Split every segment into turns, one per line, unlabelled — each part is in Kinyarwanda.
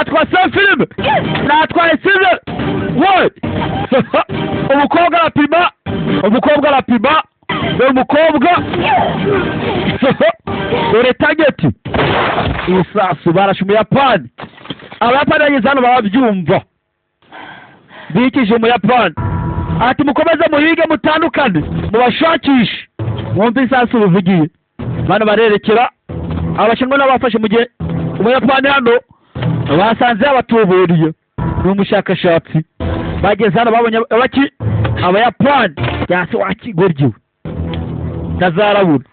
Natwase filime, natwaye filime we. Umukobwa arapima, umukobwa arapima, dore umukobwa, dore target. Isasu barashe Umuyapani. Abayapani bageze hano barabyumva, bikije Umuyapani ati: "Mukomeze muhige, mutandukane, mubashakishe, mwumve isasu buvugiye." Bano barerekera Abashinwa nabo bafashe mu gihe Umuyapani hano basanze yabatuburiye, ni umushakashatsi. Bageze hano babonye abaki Abayapani cyase wakigoryiwe tazarabura,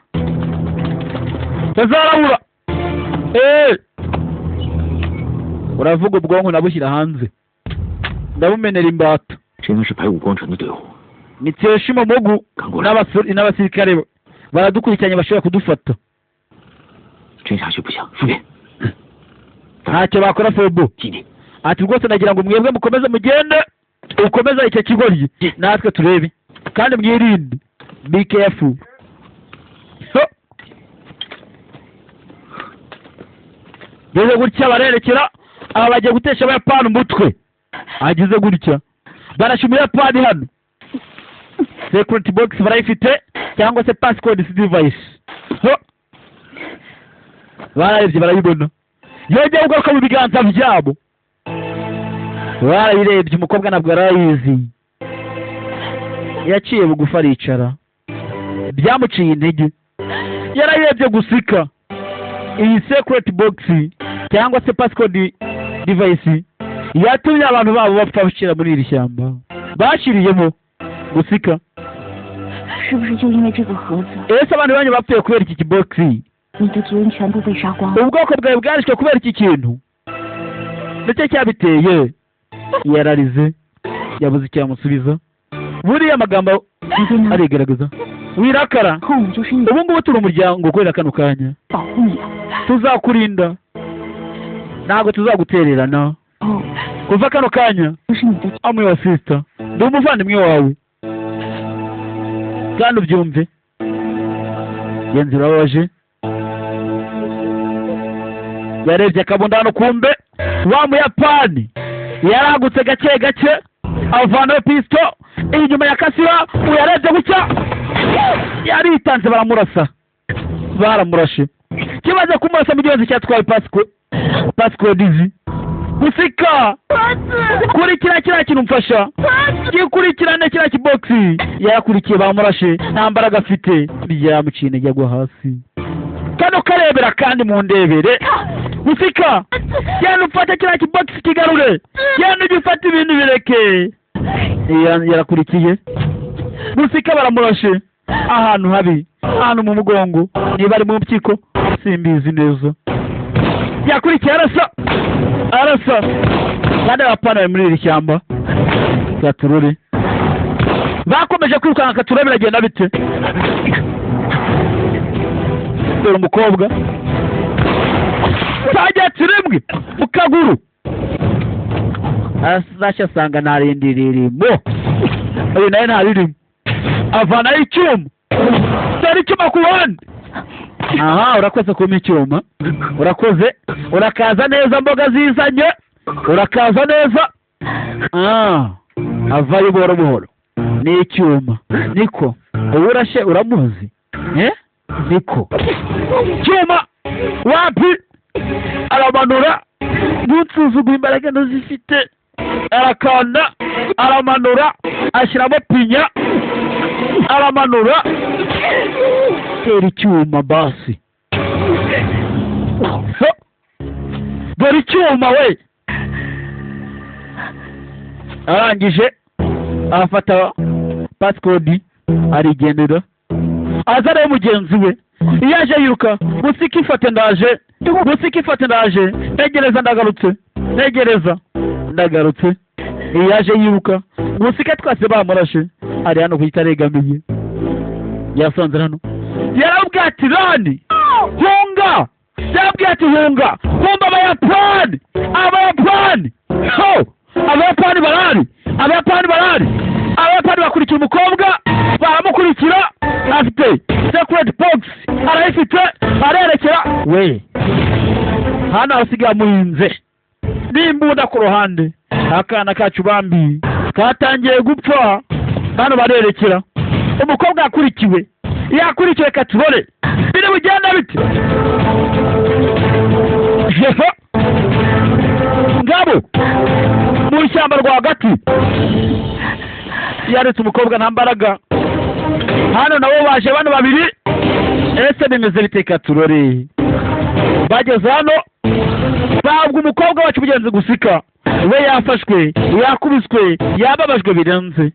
tazarabura. Uravuga ubwonko nabushyira hanze, ndabumenera imbata.
这应该是排武光城的队伍。
Ni Tsuyoshima Mogu
赶过来，
n'abasirikare be baradukurikiranye, bashobora kudufata.
真下去不行，副兵，
Ntacyo bakora fobo.
基地。
Ati: "Rwose nagira ngo mwebwe mukomeze mugende, ukomeze icyo kigoryi, natwe turebe, kandi mwirinde, be careful." So. Geze gutya barerekera, aba bagiye gutesha Abayapani umutwe. Ageze gutya barashe Umuyapani hano, security box barayifite cyangwa se passcode device. So. Bararebye barayibona, yongeye kugaruka mu biganza byabo. Barayirebye, umukobwa ntabwo arayizi, yaciye bugufi aricara, byamuciye intege, yarayirebye gusika. Iyi secret box cyangwa se passcode device yatumye abantu babo bapfa bashyira muri iri shyamba, bashyiriyemo gusika.
是不是就因为这个盒子，
Ese abantu banyu bapfuye kubera iki kibogisi?
你的族人全部被杀光了？
Ubwoko bwawe bwarishwe kubera iki kintu, nicyo cyabiteye? Yararize, yabuze icyo yamusubiza. Buriya amagambo
你别拿
arigaragaza. Wirakara.
后我们就是一
Ubu ngubu turi umuryango kubera kano kanya.
保护你的。
Tuzakurinda, ntabwo tuzagutererana.
哦，
Kuva kano kanya,
就是你的
I'm your sister, ndi umuvandimwe wawe, kandi ubyumve. Genzi urababaje. Yarebye akabunda hano, kumbe wa Muyapani yaragutse gake gake, avanayo pisto inyuma ya kasira. Uyarebye gutya yaritanze, baramurasa, baramurashe. Kimaze kumurasa, mugenzi cyatwaye passcode gusika. Kurikira kiriya kintu, mfasha gikurikirane kiriya kibogisi. Yarakurikiye, bamurashe, nta mbaraga afite, byamuciye intege, agwa hasi. Kano karebera kandi mundebere gusika. Genda ufate kiriya kibogisi, kigarure, genda ujye ufata ibintu bireke. Yarakurikiye gusika, baramurashe ahantu habi, ahantu mu mugongo, niba ari mu mpyiko simbizi neza. Yakurikiye, arasa, arasa, kandi Abayapani bari muri iri shyamba. Gaturure bakomeje kwirukanka, katurure biragenda bite? Dore umukobwa, target rimwe mu kaguru, azashya asanga nta rindi ririmo, uyu nawe nta ririmo, avanayo icyuma. Dore icyuma ku ruhande. Aha, urakoze kumpa icyuma, urakoze, urakaza neza, mboga zizanye, urakaza neza. Ah, avayo buhoro buhoro ni icyuma. Niko ubu urashe, uramuzi, eh? Niko cyuma wapi? Aramanura, ntunsuzugure, imbaraga ntuzifite. Arakanda, aramanura, ashyiramo pinya, aramanura, tera icyuma basi. Ho! Dore icyuma we. Arangije afata passcode, arigendera, azana mugenzi we. Iyo aje yiruka gusika: "Ifate, ndaje." Gusika: "Ifate, ndaje, ntegereza, ndagarutse, ntegereza, ndagarutse." Iyo aje yiruka gusika, twase bamurashe, ari hano ku giti aregamiye, yasanze hano. Yarabwiye ati: "Run, hunga." Yarabwiye ati: "Hunga, kumva Abayapani, Abayapani ho, Abayapani barari, Abayapani barari." Abayapani bakurikira umukobwa, baramukurikira, afite secret box, arayifite, arerekera we. Hano hasigaye amuhinze. N'imbunda ku ruhande. Akana kacu bambi katangiye gupfa. Hano barerekera umukobwa yakurikiwe, yakurikiwe katubone biri bugenda bite. Ngabo mu ishyamba rwagati yaretse umukobwa nta mbaraga. Hano nabo baje bano babiri. Ese bimeze bite katurore? Bageze hano ntabwo umukobwa wacu mugenzi gusika we yafashwe, yakubiswe, yababajwe birenze.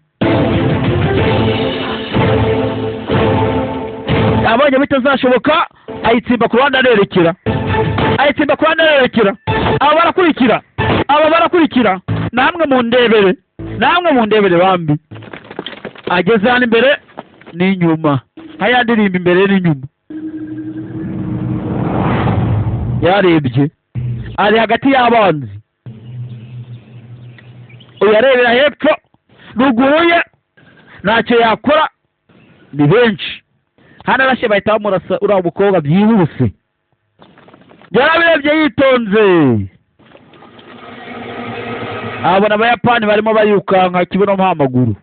Abonye bitazashoboka ayitsimba ku ruhande arerekera, ayitsimba ku ruhande arerekera. Aba barakurikira, aba barakurikira. Namwe mu ndebere, namwe mu ndebere bambi. Ageze hano imbere n'inyuma, haya ndirimba imbere n'inyuma. Yarebye ari hagati y'abanzi, uyarebera hepfo ruguru ye ntacyo yakora, ni benshi. Hano arashe bahita bamurasa uriya mukobwa byihuse. Yarabirebye yitonze, abona abayapani barimo barirukanka kibuno mpamaguru,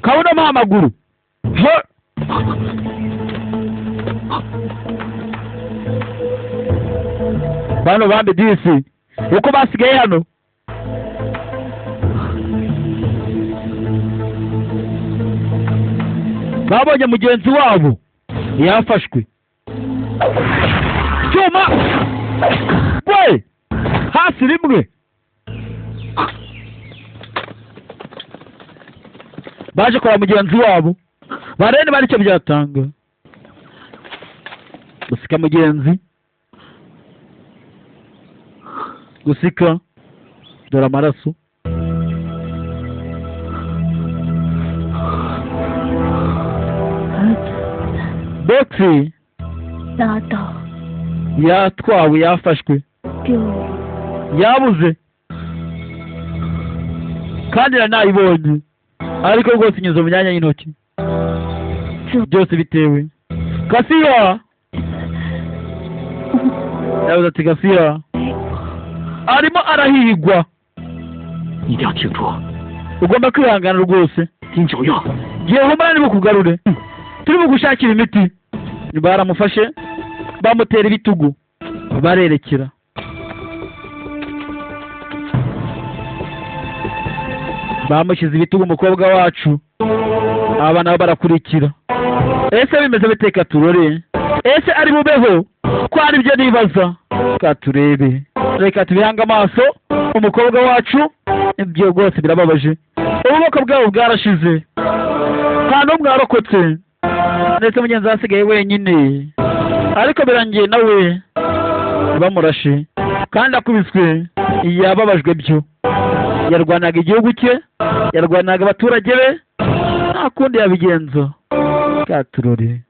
kabuno mpamaguru. Bano bambi disi uko basigaye hano. Babonye mugenzi wabo yafashwe cyuma we hasi rimwe. Baje kwa mugenzi wabo barene bari cyo byatanga gusika mugenzi, gusika dore amaraso. Boxi yatwawe, yafashwe, yabuze kandi nayibonye, ariko rwose inyuze mu myanya y'intoki. Byose bitewe Kasiya. Yabuze ati Kasiya arimo arahigwa. Ugomba kwihangana rwose, gihe humura nibukugarure, turi bugushakira imiti. Baramufashe bamutera ibitugu barerekera. Bamushyize ibitugu umukobwa wacu, aba nabo barakurikira. Ese bimeze bite katurore? Ese ari bubeho ko ari byo nibaza? Katurebe, reka tubihange amaso umukobwa wacu. Ibyo rwose birababaje, ububoko bwabo bwarashize, nta n'umwe warokotse, ndetse mugenzi asigaye wenyine. Ariko birangiye nawe bamurashe kandi akubiswe, yababajwe byo. Yarwanaga igihugu cye, yarwanaga abaturage be, nta kundi yabigenza. Katurore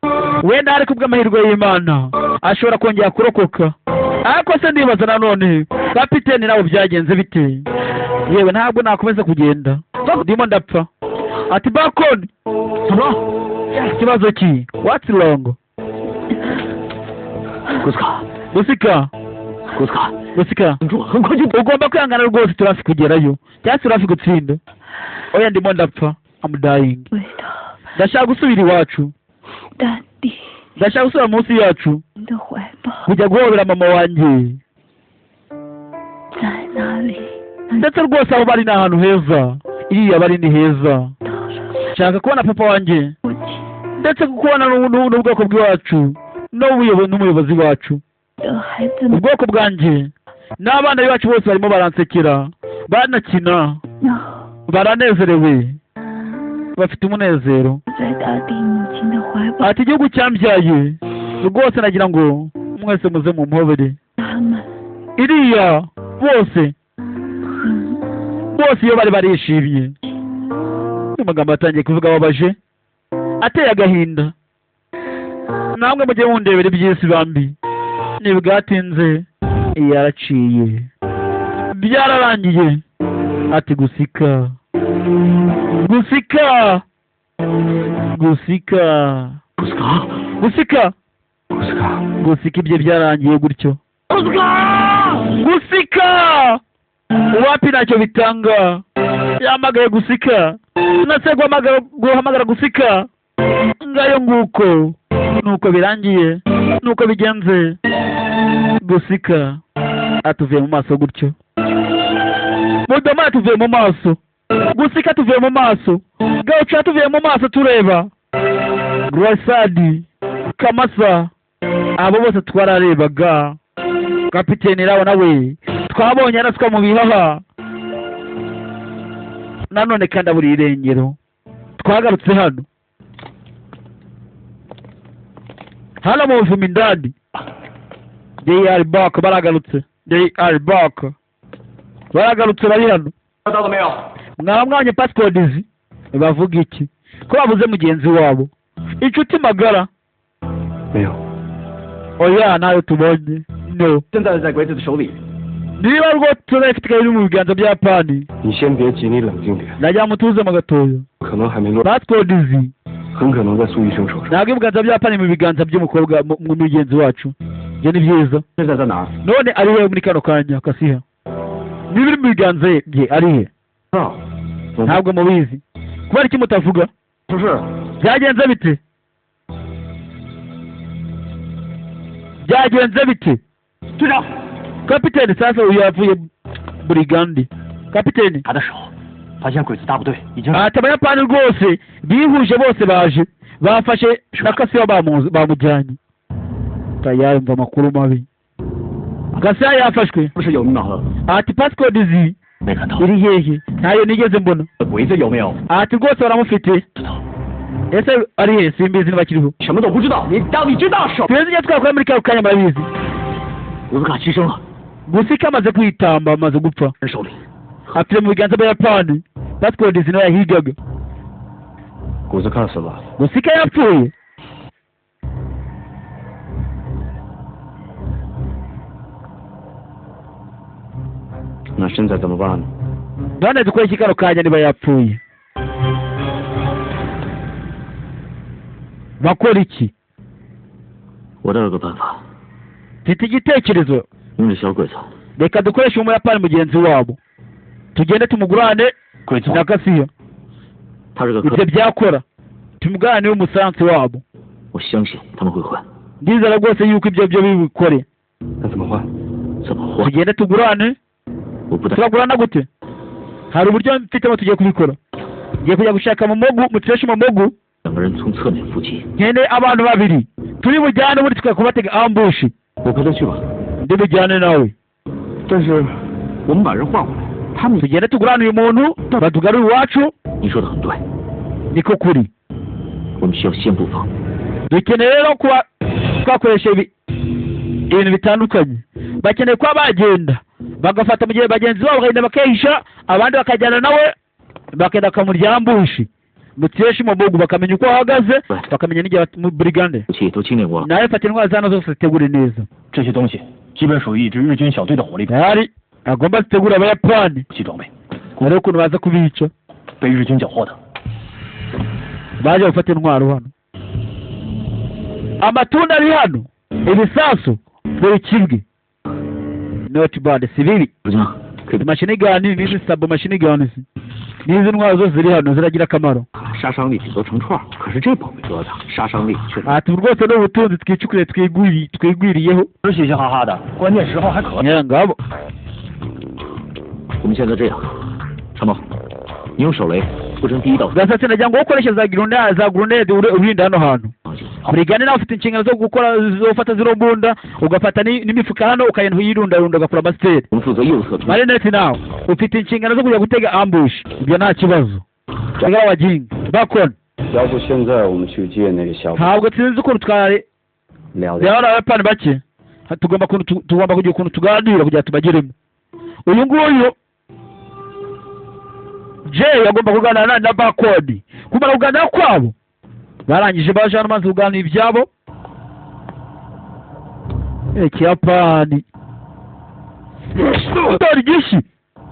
wenda ari kubw'amahirwe y'Imana ashobora kongera kurokoka. Ariko se ndibaza nanone kapiteni nabo byagenze bite? Yewe ntabwo nakomeza kugenda, ndimo ndapfa. Ati bakoni ikibazo ki? What's wrong? Gusika, gusika, ugomba kwihangana rwose, turafi kugerayo cyangwa turafi gutsinda. Oya ndimo ndapfa, I'm dying. Ndashaka gusubira iwacu, ndashaka gusubira munsi yacu, kujya guhobera mama wanjye. Ndetse rwose aho bari ni ahantu heza, iriya bari ni heza. Nshaka kubona papa wanjye, ndetse kubona n'ubwoko bw'iwacu n'umuyobozi wacu. Ubwoko bwanjye n'abana bacu bose barimo baransekera, banakina, baranezerewe, bafite umunezero. Ati igihugu cyambyaye rwose nagira ngo mwese muze mu mpobere. Iriya bose bose iyo bari barishimye. Amagambo atangiye kuvuga ababaje, ateye agahinda. Namwe mujye mundebera iby'isi bambi, ntibwatinze yaraciye, byararangiye. Ati gusika, gusika, gusika, gusika, gusika, ibye byarangiye gutyo. Gusika wapi ntacyo bitanga. Yahamagaye gusika nase guhamagara gusika ngayo nguko nuko birangiye nuko bigenze. Gusika atuvuye mu maso gutyo, Mudama atuvuye mu maso, Gusika tuvuye mu maso, Gaucha atuvuye mu maso tureba Grasadi Kamasa abo bose twararebaga. Kapiteni rawo nawe twabonye araswa mu bihaha nanone kandi buri irengero. Twagarutse hano hano mu buvumo indani. They are back, baragarutse. They are back, baragarutse bari hano. Mwaba mwabonye passport izi bavuga iki ko babuze mugenzi wabo inshuti magara? Oya nayo tubonye. No, niba rwo turafite iri mu biganza by'Abapani najya mutuze mu gatoya. Passport izi ntabwo ibiganza by'Abapani mu biganza by'umukobwa mu mugenzi wacu. Ibyo ni byiza. None ari we muri kano kanya Kasiha niba iri mu biganza bye ari he? Ntabwo mubizi. Kubera iki mutavuga? Byagenze bite? Byagenze bite? Kapiteni sasa uyu yavuye burigandi. Kapiteni ati Abayapani rwose bihuje bose baje bafashe na Kasiha bamujyanye. Tayari mva amakuru mabi. Kasiha yafashwe. Ati passport izi iri hehe? Ntayo nigeze mbona. Ati rwose baramufite. Ese ari he? Simbizi ntibakiriho. Tuzi ibyo twakora muri kano kanya murabizi. Gusika amaze kwitamba amaze gupfa apfira mu biganza by'Abayapani. Passport izi nayo yahigaga. Gusika yapfuye. None dukore iki kano kanya niba yapfuye? Bakora iki? Mfite igitekerezo. Reka dukoreshe umuyapani mugenzi wabo tugende tumugurane na Kasiha. Ibyo byakora tumugurane n'umusansi wabo. Ndizera rwose yuko ibyo byo bibikore. Tugende tugurane. Turagurana gute? Hari uburyo mfitemo tugiye kubikora. Ngiye kujya gushaka mu mogu, mutureshe mu mogu. Nkene abantu babiri turi bujyane ubundi tukakubatega ambushi. Ndi bujyane nawe. Tugende tugurane uyu muntu batugarure iwacu. Niko kuri. Dukeneye rero kuba twakoresha ibintu bitandukanye. Bakeneye kuba bagenda bagafata mu gihe bagenzi babo bagenda bakehisha, abandi bakajyana nawe bakenda bakamurya ambushi muteshe mu bugu bakamenya uko ahagaze, bakamenya n'igihe mu brigande. Nawe fata intwaro zano zose zitegure neza. Hari agomba zitegura Abayapani hari ukuntu baza kubica. Baje gufata intwaro hano, amatunda ari hano, ibisasu buri kimwe. Not bad si bibi. Machine gun n'izi sub machine gun n'izi ntwaro zose ziri hano ziragira akamaro. Ati rwose ni ubutunzi twicukuriye twigwiriyeho. Ngabo Gasatsi nagira ngo ukoreshe za grenade urinda hano hantu. Brigade nawe ufite inshingano zo gukora zo gufata zino mbunda ugafata n'imifuka hano ukagenda uyirundarunda ugakora amasiteri. Marinette nawe ufite inshingano zo kujya gutega ambush. Ibyo nta kibazo. Cyangwa abajinga bakon. Ntabwo sinzi ukuntu twari rero Abayapani bake tugomba kugira ukuntu tuganira kugira tubageremo. Uyu nguyu Jay agomba kuganira na Bakodi. Kumara kuganira kwabo barangije baje hano maze kuganira ibyabo. Ikiyapani dore gishi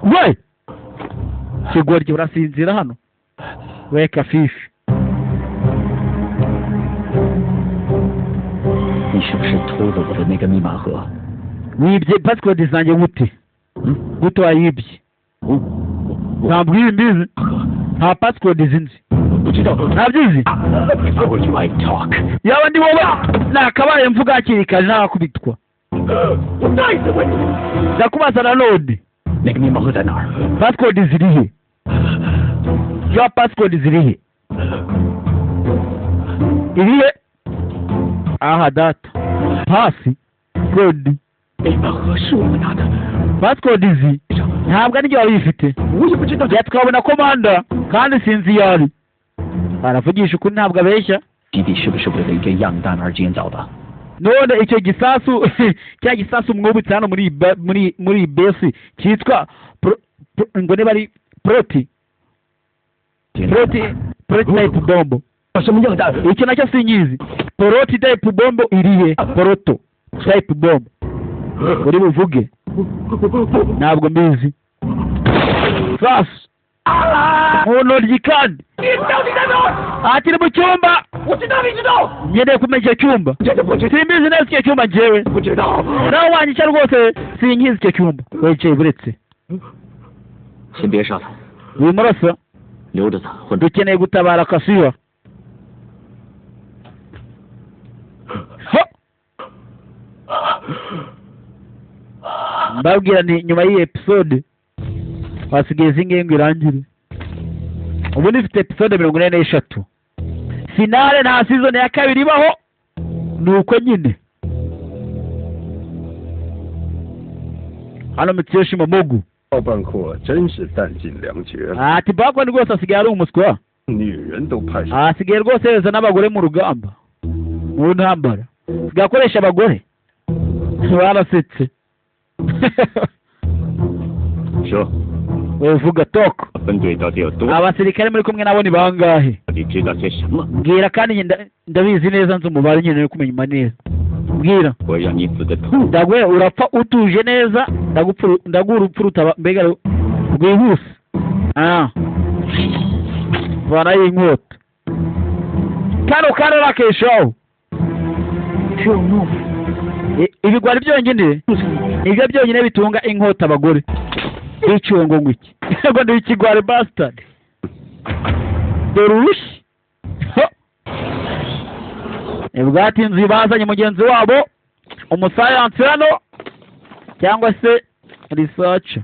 we kigoryi urasinzira hano we kafifi. Wibye passcode zanjye gute? Gute wayibye? Ntabwo ibi mbizi. Nta passcode zinzi. Ntabyizi. Yaba ndi wowe nakabaye mvuga hakiri kare ntakubitwa. Ndakubaza nanone. Passcode zirihe? Ya passcode zirihe? Irihe? Aha data. Pasi code. Passcode zi ntabwo ari ryo wabifite. Yatwabona komanda kandi sinzi yari. Aravugisha ukuri ntabwo abeshya. None icyo gisasu cya gisasu mwubitse hano muri base cyitwa ngo niba ari prototype bomb. Icyo nacyo sinyizi. Prototype bomb irihe? Prototype bomb uri buvuge ntabwo mbizi. Sasu unoryi kandi akiri mu cyumba. Nkeneye kumenya icyo cyumba. Simbizi neza icyo cyumba njyewe. Nawe wanyica rwose sinkizi icyo cyumba. Wicaye buretse. Wimurasa. Dukeneye gutabara Kasiwa. Mbabwira ni nyuma y'iyi episode basigaye zingiye ngo irangire. Ubu nifite episode 43. Finale nta season ya kabiri ibaho. Nuko nyine. Hano Mitsuyoshi Momogu. Ati bakwa ni rwose asigaye ari umuswa. Asigaye rwose yeza n'abagore mu rugamba. Mu ntambara. Asigaye akoresha abagore. Barasetse. Uvuga talk. Abasirikare muri kumwe nabo ni bangahe? Mbwira kandi ndabizi neza nzi umubare nyine kumenya neza. Mbwira. Ndagwe urapfa utuje neza ndaguha urupfu rutaba mbega rwihuse. Vana y'inkota. Kano kano rakeshaho. Ibigwari byonyine nibyo byonyine bitunga inkota abagore. Iciwe ngo ngwiki. Ngo ndi ikigwari bastard. Dorush. Ebwatinzi bazanye mugenzi wabo umusayansi hano cyangwa se researcher.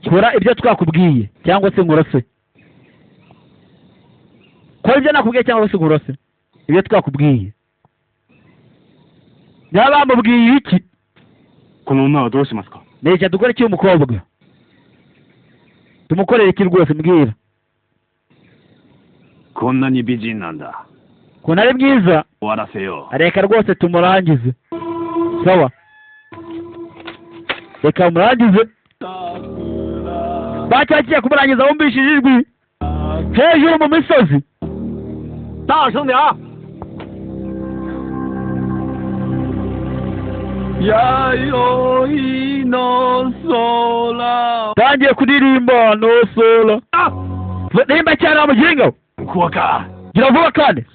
Kora ibyo twakubwiye cyangwa se nkurase. Kora ibyo nakubwiye cyangwa se nkurase. Ibyo twakubwiye. Yabamubwiye iki? Neza dukora iki umukobwa? Tumukorere iki rwose mbwira. Ko nari mwiza? Reka rwose tumurangize. Sawa. Reka murangize. Bacyakiye kumurangiza wumvishije ijwi hejuru mu misozi. Tangiye kuririmba no sola. Nimba cyane amuginga. Gira vuba kandi.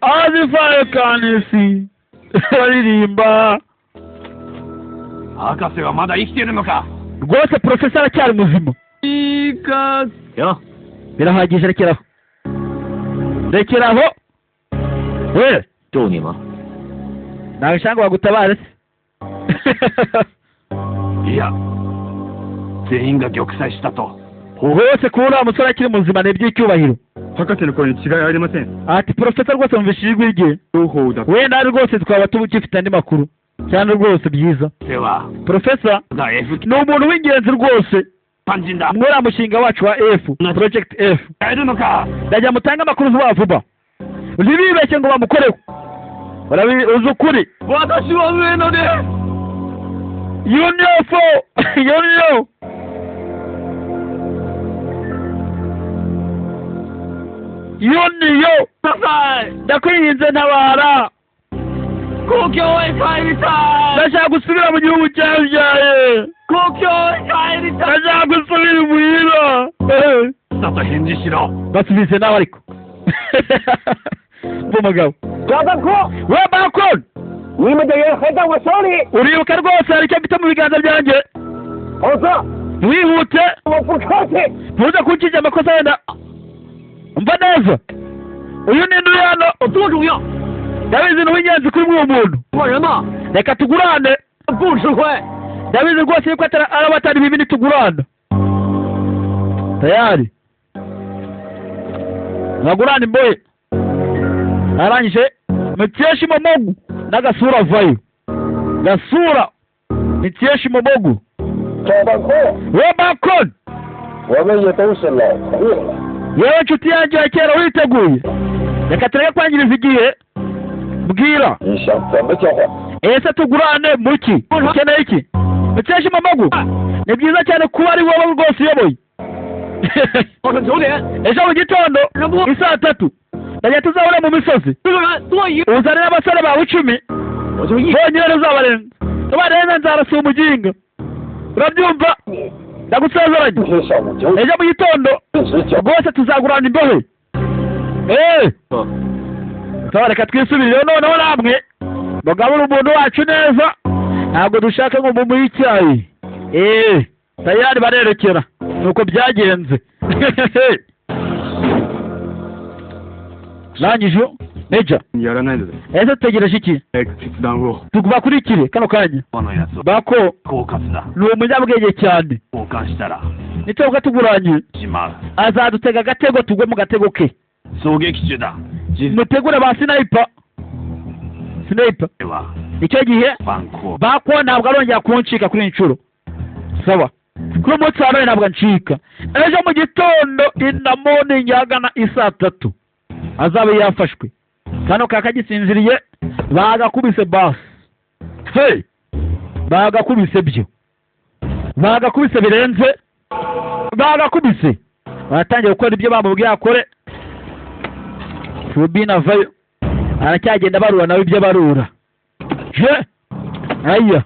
Azifaye kanisi. Aririmba. Rwose professor aracyari muzima. Birahagije rekeraho. Rekeraho. We. Nawe shanga wagutabare se. Rwose kubona umusore akiri muzima ni iby'icyubahiro. Ati professor rwose mvishije ijwi rye. Wenda rwose twaba tugifite andi makuru. Cyane rwose byiza. Professor ni umuntu w'ingenzi rwose. Mwera mushinga wacu wa F, Project F. Ndajya mutanga amakuru vuba vuba. Ntibibeshye ngo bamukoreho. Uzi ukuri. Yunyo fo, yunyo. Yunyo. Ndakwinginze ntabara. Ndashaka gusubira mu gihugu cyabyaye. Ndashaka gusubira imuhira. Basubize nawe ariko. Umugabo. We Bakon! Uribuka rwose hari icyo mfite mu biganza byanjye. Wihute. Ntuze kunshinja amakosa wenda. Umva neza. Uyu ni ndu hano. Ndabizi ni uw'ingenzi kuri mw'uwo muntu. Reka tugurane. Ndabizi rwose yuko araba atari bibi nitugurana. Tayari. Bagurane imbohe. Arangije Mitsuyoshi Momogu n'agasura avayo. Gasura Mitsuyoshi Momogu. We Bakon! Yewe nshuti yanjye ya kera witeguye. Reka tureke kwangiriza igihe. Mbwira. Ese tugurane muki? Ukeneye iki? Mitsuyoshi Momogu. Ni byiza cyane kuba ari wowe rwose uyoboye. Ejo mu gitondo isaa 3 ndajya tuzahura mu misozi. Uzane n'abasore bawe 10 bonyine uzabarenza. Ubarenza nzarasa umuginga. Urabyumva? Ndagusezeranye. Ejo mu gitondo rwose tuzagurana imbohe. Reka twisubirireho noneho namwe mugabure umuntu wacu neza. Ntabwo dushaka ngo mumuhe icyayi. Tayari barerekera. Nuko byagenze. Rangije Major. Ese tutegereje iki? Tubakurikire kano kanya. Bako ni umunyabwenge cyane. Nituba tuguranye azadutega agatego tugwe mu gatego ke. Mutegure ba sniper. Sniper. Icyo gihe Bako ntabwo arongera kuncika kuri inshuro. Sawa. Kuri umunsi wa none ntabwo ncika. Ejo mu gitondo inamoni nyagana isaa 3 azabe yafashwe. Kano kakagisinziriye bagakubise basi. Hey! Bagakubise byo. Bagakubise birenze. Bagakubise. Baratangiye gukora ibyo bamubwiye akore. Rubina avayo. Aracyagenda barura nawe ibyo barura. Je! Aya.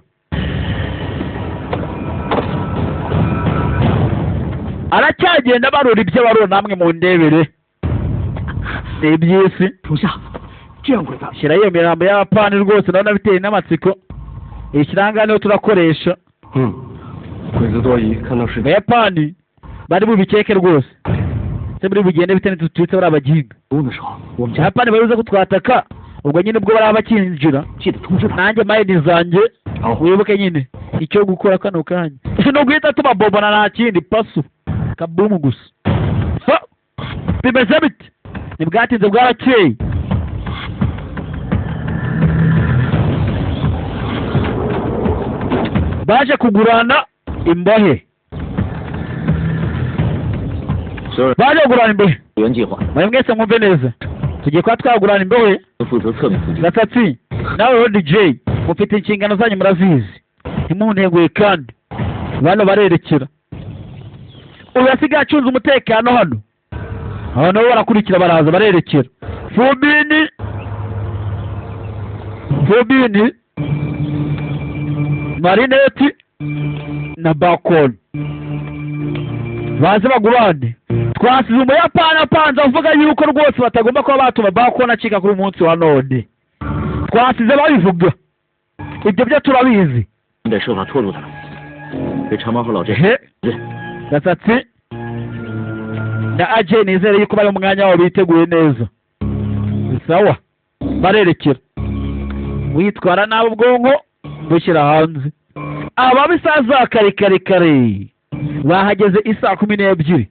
Aracyagenda barura ibyo barura namwe mu ndebere. Iby'isi. Shyira iyo mirambo y'abapani rwose ndabona biteye n'amatsiko. Ikirangantego turakoresha. Abayapani bari bubikeke rwose. Se muri bugende bite ntitutse bari abaginga. Abayapani bari buze kutwataka ubwo nyine ubwo bari abakinjira. Nanjye mayini zanjye wibuke nyine icyo gukora kano kanya. No guhita tubabobona nta kindi pasu. Kabumu gusa. Bimeze bite? Ntibwatinze bwarakeye. Baje kugurana imbohe. Baje kugurana imbohe. Mwe mwese mwumve neza. Tugiye kuba twagurana imbohe. Gatatu nawe DJ mufite inshingano zanyu murazizi. Ntimuntenguye kandi. Bano barerekera. Uyu asigaye acunze umutekano hano. Abantu bo barakurikira baraza barerekera. Fubini Fubini Marinette na Bakon baze bagurane. Twasize umuyapani apanze avuga yuko rwose batagomba kuba batuma Bakon acika kuri umunsi wa none. Twasize babivuga. Ibyo byo turabizi. Gasatsi na Aje nizere yuko bari mu mwanya wabo biteguye neza. Sawa. Barerekera. Witwara nabi ubwonko bushyira hanze. Ababisaza kare kare kare bahageze isaa 12.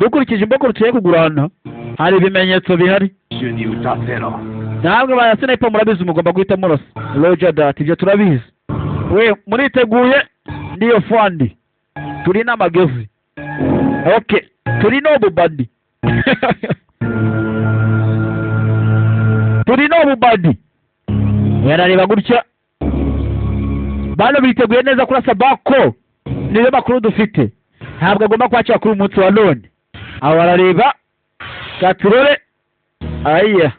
Dukurikije imbokoro tuye kugurana hari ibimenyetso bihari. Ntabwo ba sniper murabizi mugomba guhita murasa. Roger that ibyo turabizi. We muriteguye ndiyo fandi. Turi n'amagezi. Okay, turi n'obubadi. Turi n'obubadi. Yarareba gutya. Bano biteguye neza kurasa Bako. Niyo makuru dufite. Ntabwo agomba kwakira kuri umunsi wa none. Abo barareba katurore. Aya.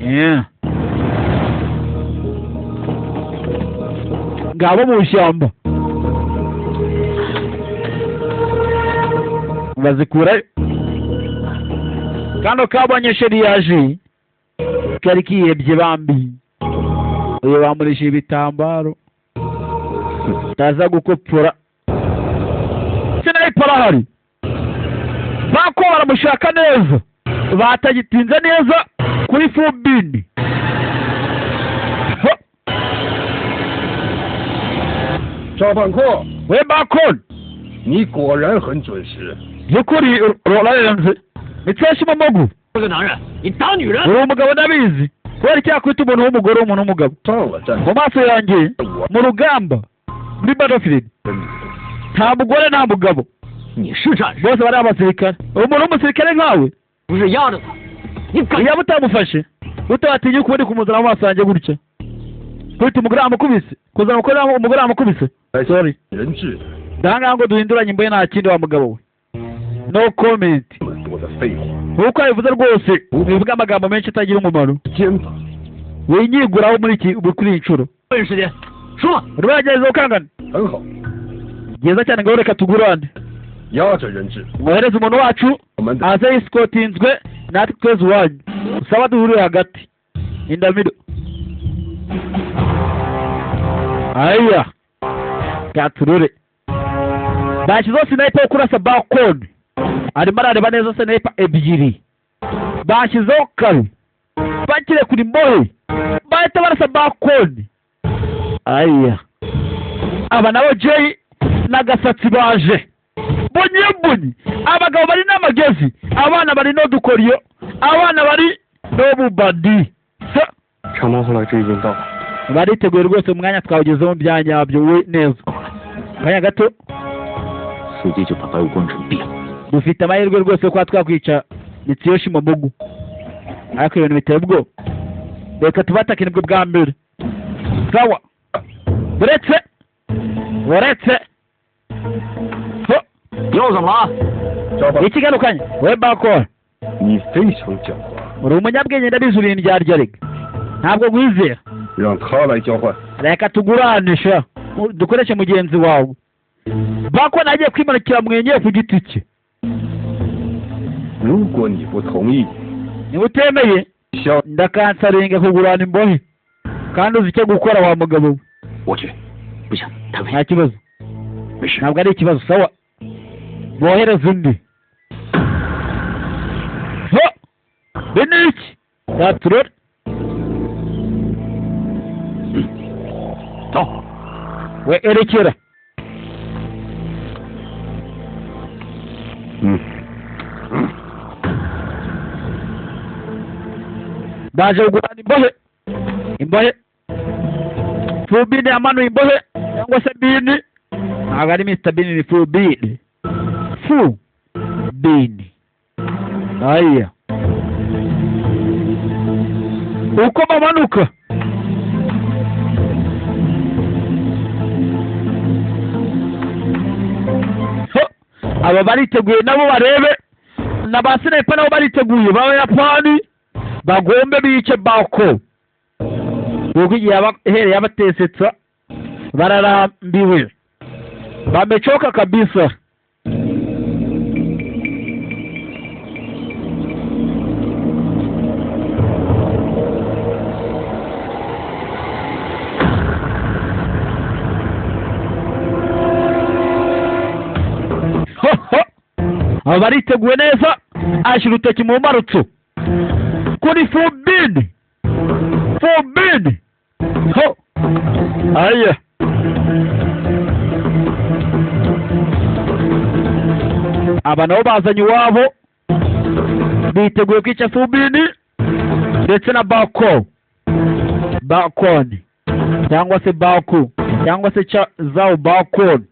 Yeah. Ngabo mu ishyamba. Bazikura kano kabonye sheri yaje kari kihebye bambi uyu bamurisha ibitambaro taza gukopfora sniper ahari bako baramushaka neza batagitinze neza kuri Fubini. We Bakon
你果然很准时。
Byukuri urarenze Mitsuyoshi Momogu. Uri umugabo ndabizi kubera icyakwita umuntu w'umugore w'umuntu w'umugabo mu maso yanjye mu rugamba muri battlefield nta mugore nta mugabo bose bari abasirikare. Umuntu w'umusirikare nkawe yaba utamufashe utabatinya ukubona kumuzana mu maso yanjye gutya kwita umugore amukubise kuzana umugore amukubise. Sorry ndahangaha ngo duhinduranye imbohe nta kindi wa mugabo we. No comment. Nkuko abivuze rwose bivuga amagambo menshi atagira umumaro. Winyiguraho muri iki kuri iyi nshuro urwagereza ukangana byiza cyane ngo reka tugurane mwohereze umuntu wacu aze yisikotinzwe natwe tweze iwanyu usaba duhurire hagati indamiro. Aya gaturure bashyizeho sniper yo kurasa Bakon arimo arareba neza sniper ebyiri bashyizeho kare bakire kuri mbohe bahita barasa Bakon. Aya aba nabo Jay n'agasatsi baje bunyi bunyi abagabo bari n'amagezi abana bari no dukoriyo abana bari no bubadi. Bariteguye rwose umwanya twawugezeho bya nyabyo we neza kanya gato dufite amahirwe rwose ko twakwica Mitsuyoshi Momogu ariko ibintu biteye ubwoba reka tubatake nibwo bwa mbere sawa uretse uretse ikigarukanye we Bakon uri umunyabwenge ndabizi uri indyarya rega ntabwo nkwizera reka tuguranisha dukoreshe mugenzi wawe. Bakon agiye kwimanukira mwenyewe ku giti cye. Niba utemeye ndakansaringa kugurana imbohe kandi uzi icyo gukora wa mugabo we. Nta kibazo ntabwo ari ikibazo sawa bohereza undi. Beniki gaturore we erekera. Baje kugurana imbohe imbohe Fubini amanuye imbohe cyangwa se Bini ntabwo ari Mr Bini ni Fubini Fubini. Aya uko bamanuka aba bariteguye nabo barebe na ba sniper nabo bariteguye b'Abayapani bagombe bice Bako kuko igihe abahereye abatesetsa bararambiwe bamechoka kabisa. Aba bariteguye neza ashyira urutoki mu mbarutso kuri Fubini Fubini ho aya aba nabo bazanye iwabo biteguye kwica Fubini ndetse na Bako Bakon cyangwa se Baku cyangwa se Zao Bakon.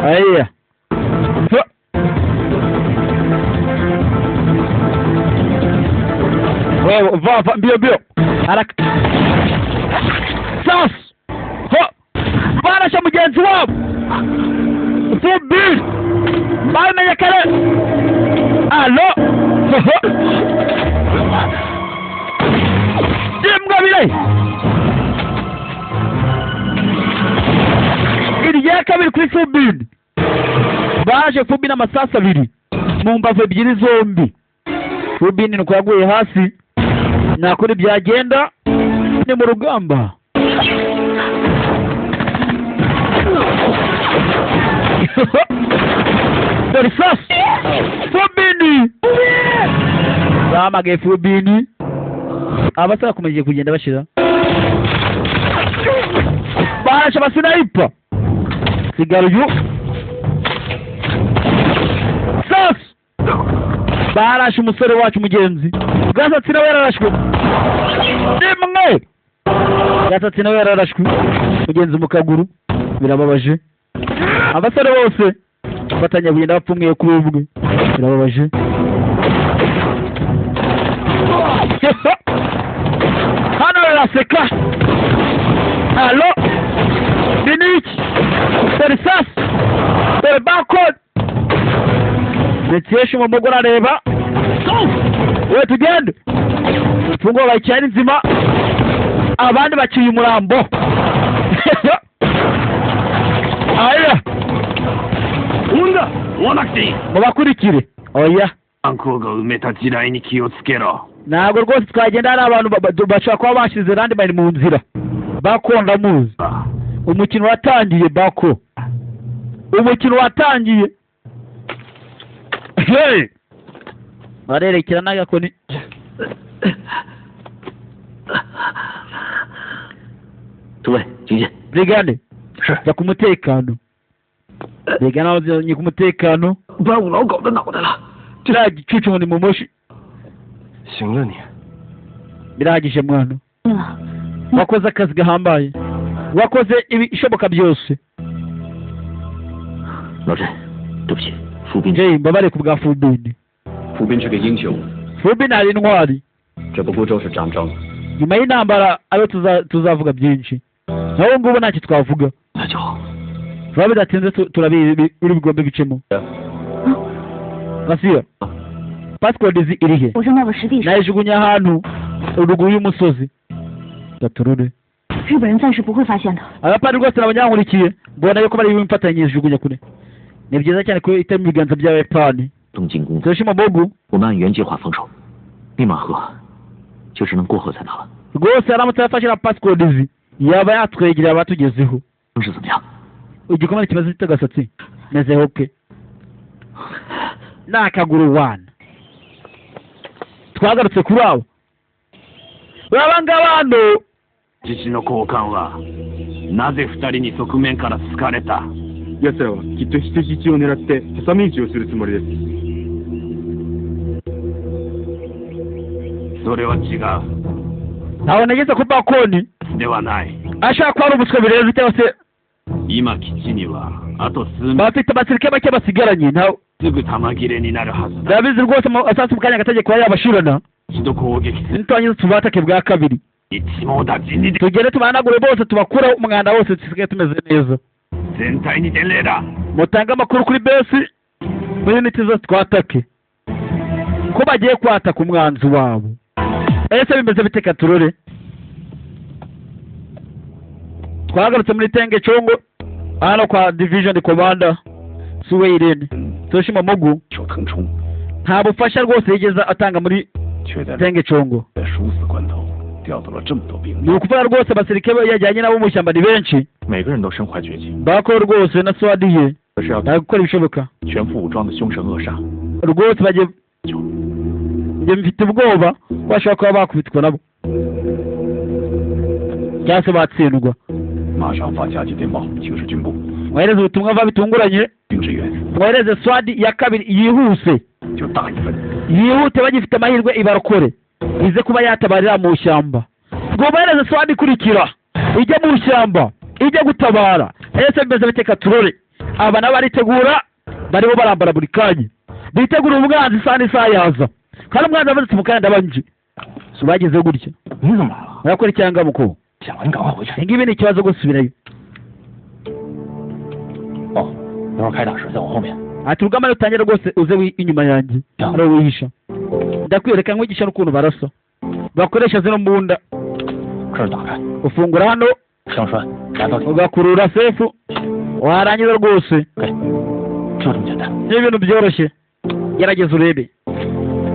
Aya va va mbio mbio haraka sas ho barasha mugenzi wabo Fubini bamenye kare alo imbwa bire irya kabiri kuri Fubini baje Fubini amasasa abiri Mu mbavu ebyiri zombi. Fubini nuko yaguye hasi. Nakuri byagenda ni mu rugamba. Dore sasa Fubini bahamagaye Fubini. Abasore bakomeje kugenda bashira. Barashe abasniper. Sigara uyu. Sasa barashe umusore wacu mugenzi. Gasatsi nawe yararashwe. Rimwe. Gasatsi nawe yararashwe. Mugenzi mu kaguru birababaje. Abasore bose batanya kugenda bapfumwe kuri ubwe birababaje. Hano baraseka. Allo Biniki dore sasa dore barcode. Ndetse umugore areba. We tugende. Imfungwa bayicyari nzima abandi baciye umurambo. Aya mubakurikire. Oya ntabwo rwose twagenda hari abantu bashobora kuba bashize randi bari mu nzira. Bako ndamuzi. Umukino watangiye Bako. Umukino watangiye. Hey! Barerekera n'agakoni. Brigade jya ku mutekano. Brigade ni ku mutekano. Kiriya gicucu ngo ni mu moshi. Birahagije mwana. Wakoze akazi gahambaye. Wakoze ibishoboka byose. Jay mbabare ku bwa Fubini. Fubini ari intwari. Nyuma y'intambara ayo tuzavuga byinshi. Naho ngubu ntacyo twavuga. Vuba bidatinze turabizi uri bugombe bicemo. Masiya. Passcode izi iri he? Nayijugunya ahantu ruguru y'umusozi. Gaturure. Abapari rwose n'abanyankurikiye mbona yuko bari bimfatanyije jugunya kure. Ni byiza cyane ko itari mu biganza by'Abayapani. Toshima Bogu. Rwose aramutse yafashe na passcode izi yaba yatwegereye abatugezeho. Igikomere kimaze gite meze hoke. Nakaguru wana. Twagarutse kuri abo. Urabanga abantu ntabwo nageze ku bakoni ashaka ko ari ubuswa birenze cyangwa se bafite abasirikare bake basigaranye ndabizi rwose asanzwe mu kanya gategeko yabashirana niturangiza tubatake bwa kabiri tugere tubanagure bose tubakure umwanda wose dusigaye tumeze neza. Mutange amakuru kuri besi muri uniti zose twatake ko bagiye kwataka umwanzi wabo. Ese bimeze biteka turore. Twagarutse muri Tenge Congo hano kwa division commander Suweirene Toshima Mogu nta bufasha rwose yigeze atanga muri Tenge Congo. Ni ukuvuga rwose abasirikare yajyanye nabo mu ishyamba ni benshi bako rwose na swadiye bari gukora ibishoboka rwose bagiye. Njye mfite ubwoba bashobora kuba bakubitwa nabo cyangwa se batsindwa. Mwohereze ubutumwa vuba bitunguranye, mwohereze swadi ya kabiri yihuse yihute bagifite amahirwe ibarokore ize kuba yatabarira mu ishyamba. Ngo bohereze swadi ikurikira ijye mu ishyamba ijye gutabara. Ese bimeze biteka turore. Aba nabo baritegura barimo barambara buri kanya bitegura umwanzi isaha n'isaha yaza. Kandi umwanzi avuze mu kanya ndabanje so bageze gutya murakora icyanga muko ngibi ni ikibazo gusubirayo. Ati urugamba rutangira rwose uze inyuma yanjye ari wihisha ndakwereka nkwigisha n'ukuntu barasa bakoresha zino mbunda. Ufungura hano ugakurura sefu warangiza rwose ni ibintu byoroshye. Gerageza urebe.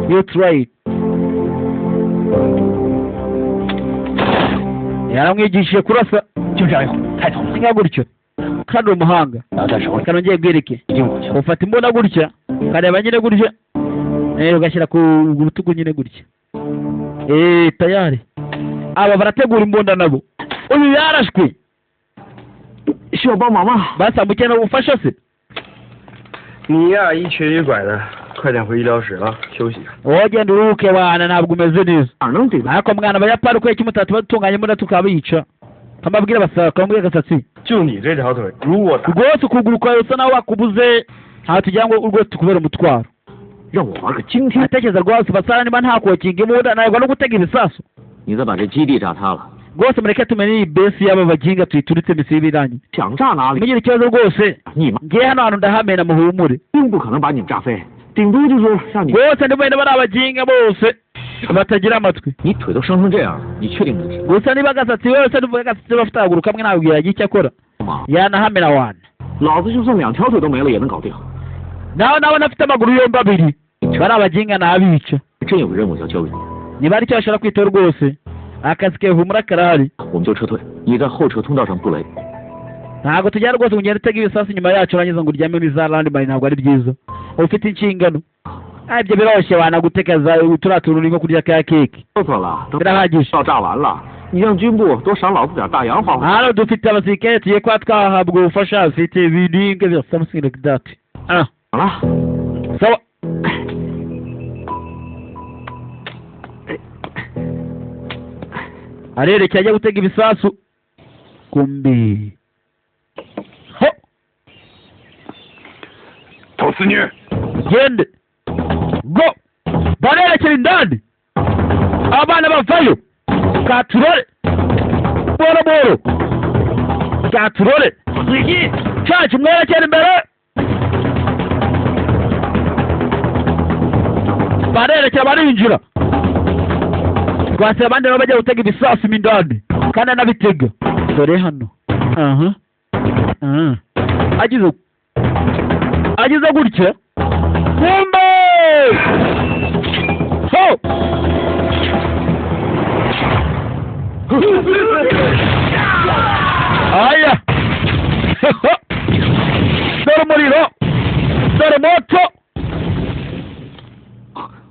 You try. Yaramwigishije kurasa. Nka gutyo. Kandi umuhanga. Kanongeye bwereke. Ufata imbunda gutya, kareba nyine gutya. Ugashyira ku rutugu nyine gutya. Tayari. Aba barategura imbunda nabo. Uyu yarashwe. Basa mukena ubufasha se?
你呀，一瘸一拐的，快点回医疗室了，休息。
Wagenda uruhuke wana ntabwo umeze neza. Ariko mwana abayapani uko kimutatu batunganye imbunda tukabica. Kamabwira basaka kamubwira gasatsi.
就你这条腿，如果
rwose ukuguru kwawe usa naho wakubuze nta tugira ngo rwose tukubere umutwaro.
让我玩个惊天。
Atekereza rwose basara niba nta kokinga imbunda ntabwo no gutega ibisasu.
你再把这基地炸塌了。
Rwose mureke tumenye iyi besi y'aba baginga tuyituritse misi y'ibirangi.
想炸哪里？
Mugire ikibazo rwose.
你们
Ngiye hano hantu ndahamena muhumure.
并不可能把你们炸飞，顶多就是让你。
Rwose ndimwe bari abaginga bose batagira amatwi.
你腿都伤成这样，你确定能？
Gusa niba gasatsi wese nuvuga gasatsi bafite akaguru kamwe ntabwo yagira icyo akora. Yanahamena wana.
老子就算两条腿都没了也能搞定。
Nawe nawe afite amaguru yombi abiri. Bari abaginga nabica.
真有个任务要交给你。
Niba ari icyo bashobora kwitaho rwose. Akazi ke humura karahari.
我们就撤退，你在后撤通道上布雷。
Ntabwo tujyana rwose ngo ugende utega ibisasu inyuma yacu urangiza ngo uryame muri za landmine ntabwo ari byiza. Ufite inshingano. Ibyo biroroshye wanagutekaza turiya tuntu urimo kurya ka keke.
算了，
Birahagije.
到炸完了，你让军部多赏老子点大洋花花。
Hano dufite abasirikare tugiye kuba twahabwa ubufasha bafite ibintu something like that.
好了，
Sawa. Arerekeye ajya gutega ibisasu. Kumbi. Ho!
头四女，
Gende. Go! Barerekera indani. Abana bavayo. Katurore. Boro boro. Katurore. Cacu mwerekera imbere. Barerekera barinjira. Twasira abandi nabo bajya gutega ibisasu mo indani. Kandi anabitega. Dore hano. Aha. Aha. Agize gutya. Kumbe! Ho! Aya! Dore umuriro! Dore moto!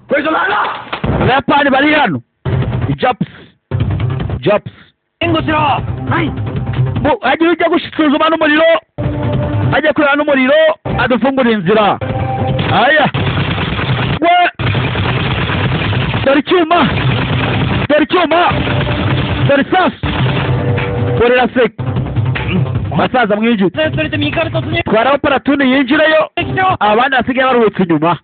鬼子来了！
Abayapani bari hano. Japs. Japs. Agiye ujya gusuzuma n'umuriro, ajya kureba n'umuriro, adufungura inzira. Aya! We! Dore icyuma! Dore icyuma! Dore isasu! Dore iraseka. Basaza mwinjire. Twaraho paratuni yinjireyo, abandi basigaye baruhutse inyuma.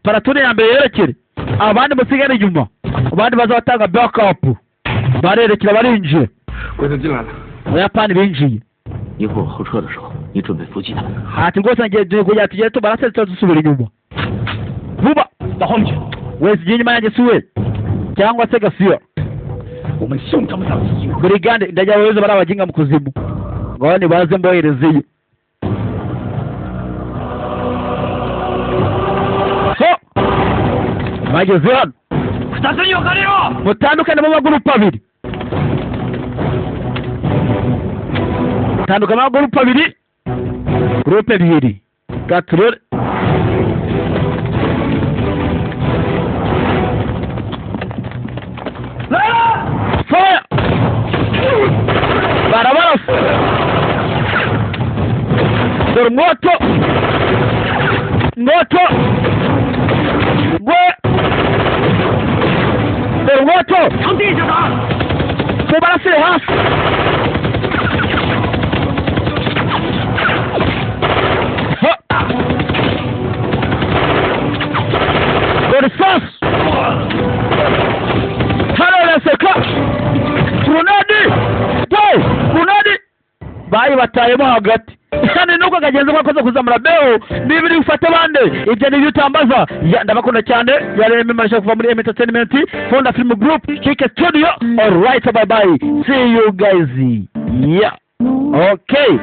Paratuni ya mbere yerekere, abandi musigare inyuma. Abandi bazabatanga backup. Barerekera barinjiye.
鬼子进来了。
Abayapani binjiye.
一会儿我后撤的时候，你准备伏击他们。
Ati rwose ngiye kugira tugere tubarase dusubira inyuma. Vuba!
到后面去。
Wese ujye inyuma yanjye siwe cyangwa se gasiyo.
我们送他们上地狱。
Burigande ndajya bohereza bari abaginga mu kuzimu. Ngaho nibaze mboherezeyo. Ho! Bageze hano.
二つに分かれろ。
Mutandukane mu magurupe abiri. Tandukane mu magurupe abiri. Gurupe ebyiri. Gaturore. Fire! Barabarasa. Dore umwoto. Mwoto. Gwe. Dore umwoto.
从地下打。
Mubarasire hasi. Ha! Dore isasu. Hano iraseka. Runani. Go! Runani. Bayibatayemo hagati. Kandi nuko kagenzi mwakoze kuzamura beo niba uri gufata bande ibyo nibyo utambaza. Ndabakunda cyane. Yaremye marisha kuva muri M Entertainment Fonda Film Group Kike Studio. All right, bye bye, see you guys. Yeah, okay.